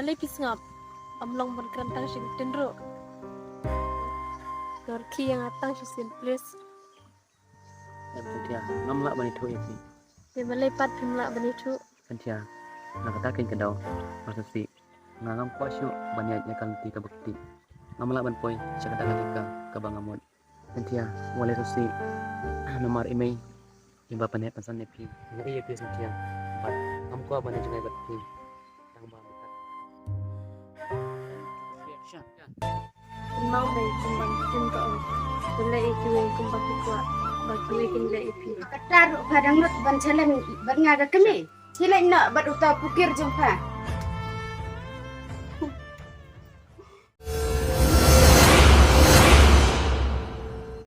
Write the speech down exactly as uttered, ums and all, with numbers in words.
Ai phi sngap. Ym long ban kren tang shisien ruh. Dor khie ïa nga tang shisien, please. Em Cynthia, ngam lah ban ïathuh ïa phi. Te balei pat phim lah ban ïathuh? Cynthia, na kata kein ka daw, Marsusi, nga ngam kwah shuh ban ïaid ïa ka lynti kaba ktieh. Ngam lah ban poi sha kata ka jaka kaba nga mut. Cynthia, wat leh Susi, namar i mei iba pynheh pynsan ïa phi. Nga ïeit ïa phi Cynthia, bad ngam kwah ban ïajngai bad phi. Tang ba mynta. Kynmaw mei kumba nga ong, to leh ïa kiwei kumba ki kwah ba kiwei kin leh ïa phi. Kata ruh pha dang nud ban challenge bad nga ka kmie. Phi leit noh bad uta u pukir jong pha.